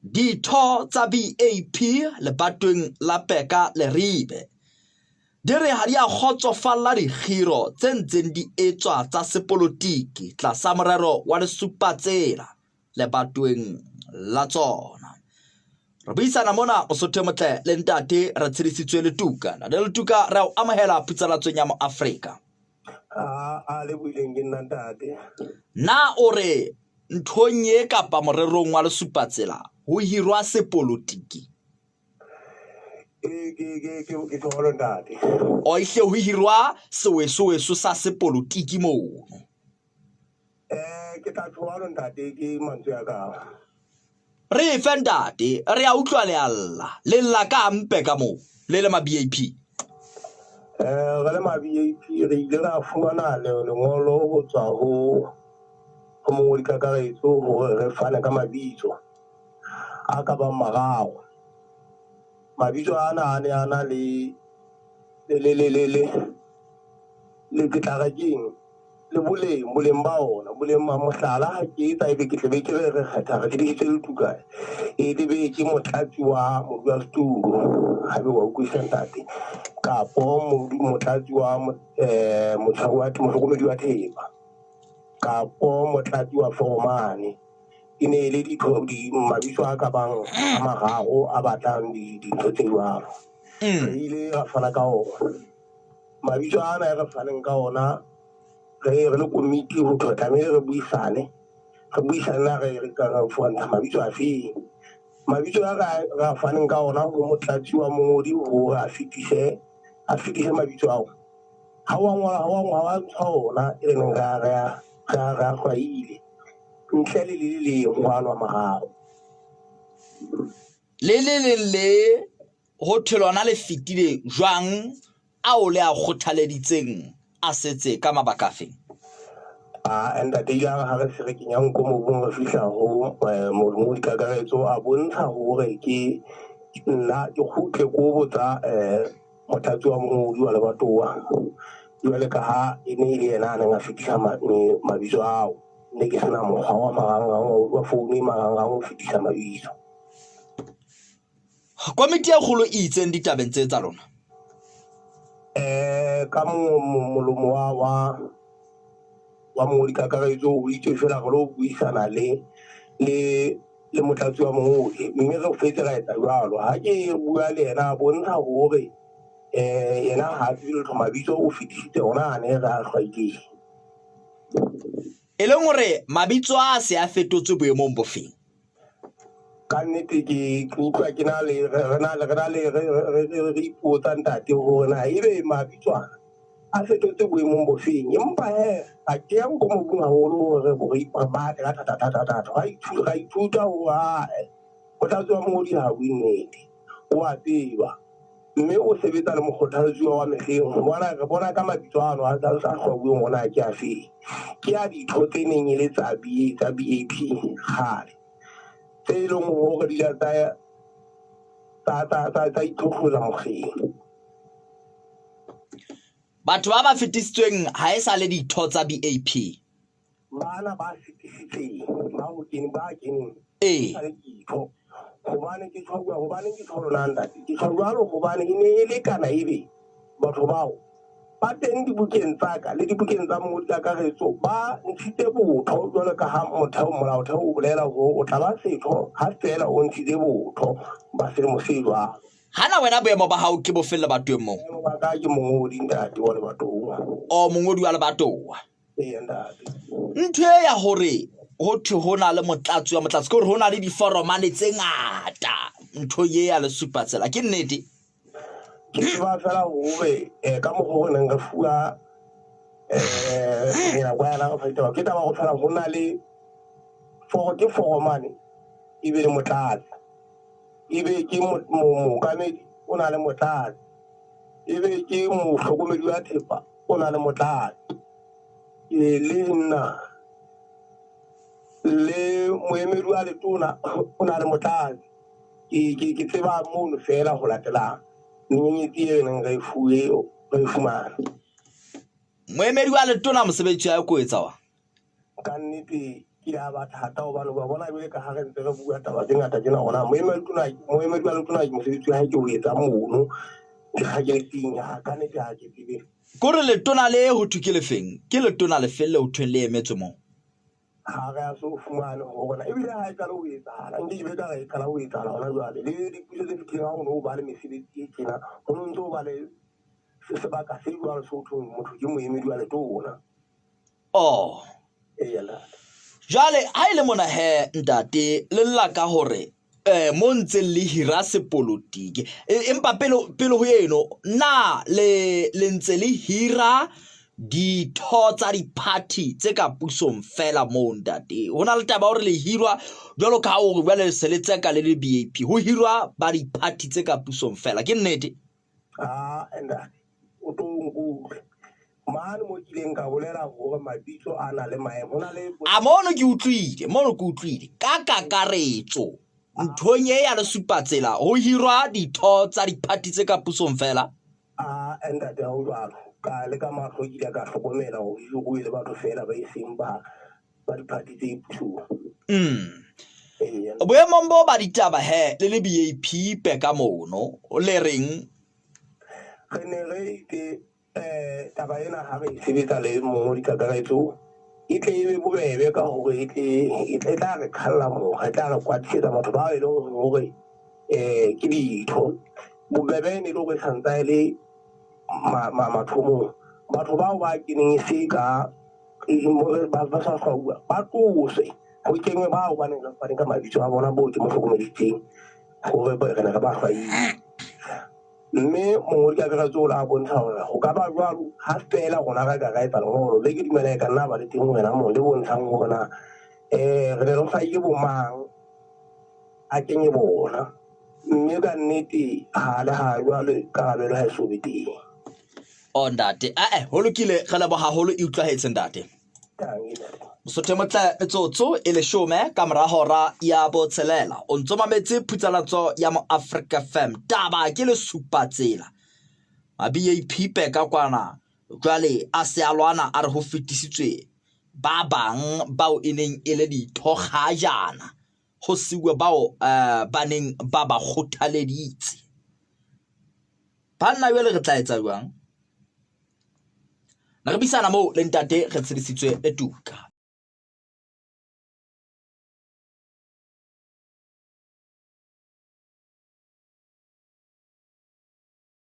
Ditho tsa BAP lebatoweng la Peka Leribe di re ha di a kgotsofalla dikgiro tse ntseng di etswa tsa sepolotiki tlasa morero wa Lesupatsela lebatoweng la tsona. Re buisana mona Mosotho e motle le ntate re tshedisitswe Letuka. Ntate Letuka re a o amohela phutsalatsong ya Moafrika. A le buileng ke nna ntate. Na o re nthong e kapa morerong wa Lesupatsela ho hirwa sepolotiki? Ee, ke tjholo ntate. O ehlile ho hirwa sewesoweso sa sepolotiki mono. Ke tla tjholo ntate, ke mantswe a ka. Re fe ntate, re a utlwa le a lla. Le lla ka mpe ka moo, le le ma BAP. Re le ma BAP re ile ra fumana lengolo ho tswa ho mongodi kakaretso hore re fane ka mabitso a ka bang mararo. Mabitso ana a ne a na le le le le le le ke tla re keng le boleng boleng ba ona boleng ba mohlala ha ke etsa ebe ke tle be ke re re kgetha re tshedisitse letuka e le be ke motlatsi wa modulasetulo ha be wa utlwisisa ntate kapo motlatsi wa motshwari wa mohlokomedi wa thepa kapo motlatsi wa foromane e ne e le mabitso a ka bang a mararo a batlang dintho tse jwalo. Re ile ra fana ka ona mabitso ana e re faneng ka ona re re le komiti ho thwe tlamehile re buisane re buisane na re re ka re fumantsha mabitso a feng mabitso a re a faneng ka ona ho motlatsi wa mongodi hore a fetise mabitso ao ha wa ngola ha wa ngola wa ntsha ona e leng ra ra ra ra hlwaile ntle le le le leng ho alwa mararo. Le le leng le ho thwe lona le fetile jwang ao le a kgothaleditseng a setse ka mabaka afeng? A ntate ile a re ha re se re kenya nko mobung re fihla ho mongodi kakaretso a bontsha hore ke nna ke kgutle ko botsa motlatsi wa mongodi wa lebatowa jwale ka ha e ne e le yena a neng a fetisa mabitso ao ne ke sena mokgwa wa marangrang wa founu e marangrang ho fetisa mabitso. Komiti e kgolo e itseng ditabeng tse tsa lona? Ka molomo wa wa wa mongodi kakaretso o itse fela re lo buisana le le le motlatsi wa mongodi mme re fetse ra etsa jwalo. Ha ke bua le yena a bontsha hore yena ha tsebe letho mabitso o fetisitse ona a ne re a hlwaileng. E leng hore mabitso a se a fetotswe boemong bofeng? Ka nnete ke utlwa ke na le re na le re na le re re re ipotsa ntate hore na ebe mabitso ana a fetotse boemong bofeng empa he a ke ya nko mobung haholo hore re batle ka thata thata thata ra ithuta ra ithuta hore ae motlatsi wa mongodi ha bue nnete o a tseba mme o sebetsa le mokgothaletsuwa wa mehleng ho bona re bona ka mabitso ano a sa sa hlwauweng hore na ke a feng ke a ditho tse neng e le tsa B tsa BAP kgale tse e leng hore di la tsa tsa tsa tsa tsa itlhohlola mokgeng. Batho ba ba fetisitsweng ha e sa le ditho tsa BAP. Bana ba fetisitseng ba ho kene ba keneng Ee. sa le ditho hobane ke tjho hobane ke tjho lona ntate ke tjho jwalo hobane e ne e le kana ebe batho bao ba teng dibukeng tsa ka le dibukeng tsa mongodi kakaretso ba ntshitse botho jwalo ka ha motheo molaotheo o bolela hore o tla ba setho ha feela o ntshitse botho ba selemo se jwalo. Hana wena boemo ba hao ke bofe lebatoweng moo? Boemo ba ka ke mongodi ntate wa lebatowa. O mongodi wa lebatowa. Ee ntate. Ntho e ya hore ho thwe ho na le motlatsi wa motlatsi ke hore ho na le diforomane tse ngata ntho ye ya lesupatsela ke nnete? Ke tseba fela hore ka mokgwa o re neng re fuwa melakwana re fa ditaba ke taba go fela ho na le foro ke foromane e be le motlatsi ebe ke mookamedi o na le motlatsi ebe ke mohlokomedi wa thepa o na le motlatsi e le nna le moemedi wa letona o na le motlatsi ke tseba mono fela ho latela menyenyetsi e neng re e fuwe re e fumane. Moemedi wa letona mosebetsi wa ko etsa wa? Ka nnete ke ya ba thata hobane wa bona jwale ka ha re ntse re bua taba tse ngata tjena hona moemedi tona moemedi wa letona mosebetsi wa hae ke o etsa mono dikgakeleteng ha ka nnete ha ke tsebe. Kore letona le ho thwe ke lefeng? Ke letona lefeng le ho thweng le emetswe moo? Ha re a so fumane hore na ebile ha e qale ho etsahala nke ke be ka re e qala ho etsahala hona jwale le dipuso tse fetileng ha ho ne ho ba le mesebetsi e tjena ho no ntse ho ba le sebaka se jwalo se ho thweng motho ke moemedi wa letona. Oh. Jwale ha e le mona he ntate le lla ka hore eh mo ntseng le hira sepolotiki e, empa pele pele ho eno na le le ntse le hira ditho tsa di-party tse ka pusong fela moo ntate ho na le taba hore le hirwa jwalo ka hore jwale se le tseka le le B_A_P ho hirwa ba di-party tse ka pusong fela ke nnete? Ah, ntate o tlo nkutlwe mane mo kileng ka bolela gore mabitso a na le maemo ho na le a mono ke utlwile mono ke utlwile ka kakaretso nthong e ya lesupatsela ho hirwa ditho tsa diphathi tse ka pusong fela a ntate ha o jwalo ka le ka mahlo ke ile ka hlokomela gore hiruwe le batho fela ba e seng ba ba diphathi tse pusong boemong bo ba ditaba he le le BAP peka mono le reng re ne re itse um taba ena ha re e sebetsa le mongodi kakaretso e tle e be bobebe ka hore e tle e tla re qhalla mokgwa e tla re kwatisetsa batho bao e leng hore um ke ditho bobebe e ne e le hore e santsa e le mathomong batho bao ba keneng e se ka ba sa hlwauwa ba tloswe ho kenywe bao ba neng re fane ka mabitso a bona boo ke mo hlokomeditseng hore re ne re ba hlwaile mme mongodi kakaretso o la bontsha hore ho ka ba jwalo ha feela rona re ka ra etsa lengolo le ke dumela e ka nna ba le teng wena mong le bontshang hore na um re ne re hlwaile bomang a kenye bona mme ka nnete ha le ha jwale karabelo ha e so be teng. O ntate ae ho lokile re leboha haholo e utlwahetse ntate. Mosotho e motle metsotso e leshome ka mora hora ya botshelela o ntso mametse phutsalatso ya mo Africa FM taba ke lesupatsela ma-BAP ka kwana jwale a se a lwana a re ho fetisitswe ba bang bao e neng e le ditho kgajana ho siuwe bao uh, ba neng ba ba kgothaleditse banna jwale re tla etsa jwang Ne re buisana moo le ntate re tshedisitswe le tuka.